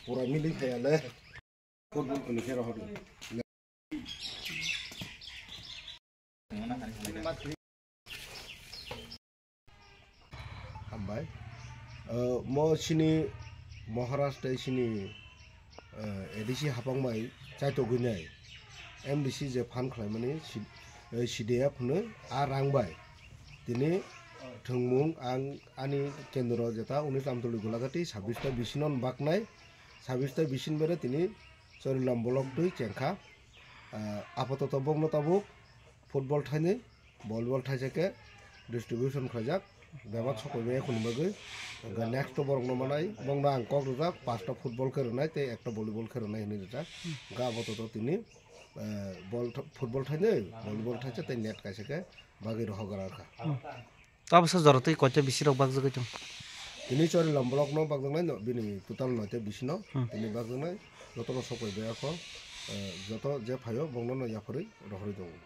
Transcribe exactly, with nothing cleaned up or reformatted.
Pura mili khayale. Hambai. Uh, mo sini Maharaj tei sini, uh, A D C hapang bai chaitogwi nai M D C je phan khlaimani si-, uh, C D F hwnwi a rang bai tini thwngmung ang ani kendro jeta unis Amtuli Golagati sabis ta bisino baknai, sabis ta bisin bere tini Chorilam block twi chengkha. Uh, apatoto bokno tabuk football thaini volleyball thaisa khe distribution khlaijak, bebak sokoi maya khuni bagwi. Hwnkhe next to borokno manai, bongno ang kok rijak, pasta football khe rwnai tei ekta volleyball khe rwnai hwnwi rijak. Hwnkhe abo toto tini, eh, ball th-, football thainwi, volleyball thaisa tei net kaisa khe bagwi rohor gra kha. Tabuksa jora tei koita bisirok bakjagwi tong? Tini Chorilam block no bakjaknai no, bini total noita bisino. Hmm. Tini bakjaknai, jotono sokoi baya kho, eh, joto je phaio bongno no yapharwi rohorwi tongo.